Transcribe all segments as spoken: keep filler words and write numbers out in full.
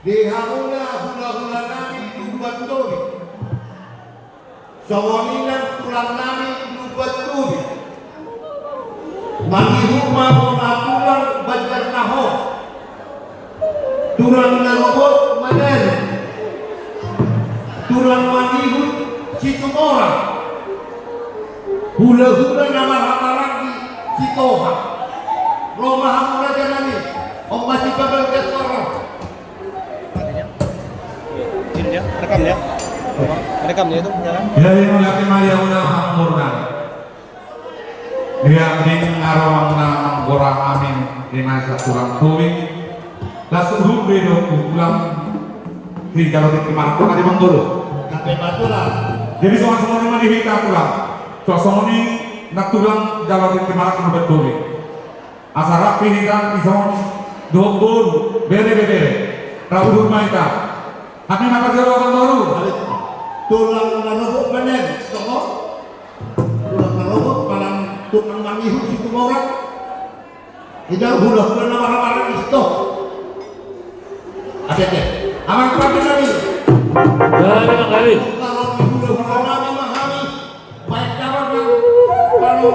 Di hamuna hulahula nami Lumban Tobing. Songon i nang tulang nami Lumban Tobing. Mangihut ma bona tulang Banjar Nahor. Tulang na robot madari. Tulang mangihut Situmorang. Hulahula na marhahamaranggi Sitoha. Ro ma hamu raja nami. On ma sipabagas soro. Ini dia, rekam dia. Rekam dia itu, ya kan? Ya, ini lagi maya udah hampurna. Dia ning arwang na manggora amin di masa tulang Tobing. Langsung hubbe do tulang di jalo di kemana tuh tadi manggoro. Kape batulan. Jadi soal semua ini di hita tulang. Soal semua ini nak tulang jalo di kemana tuh betul. Asa rap hita ison dohot boru, bere bebere. Rabu rumah hita. Hami na pajolo kan boru. Tulang na lobok menen, songo. Tulang na lobok, manang tulang mangihut Situmorang. Ida hulahula na marhahamaranggi Sitoha. Ate, ate. Amang pande nami. Nami, amang nami. Kalau di hulahula nami ma hami. Baik kabar nang. Kalau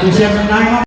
Di siang nai,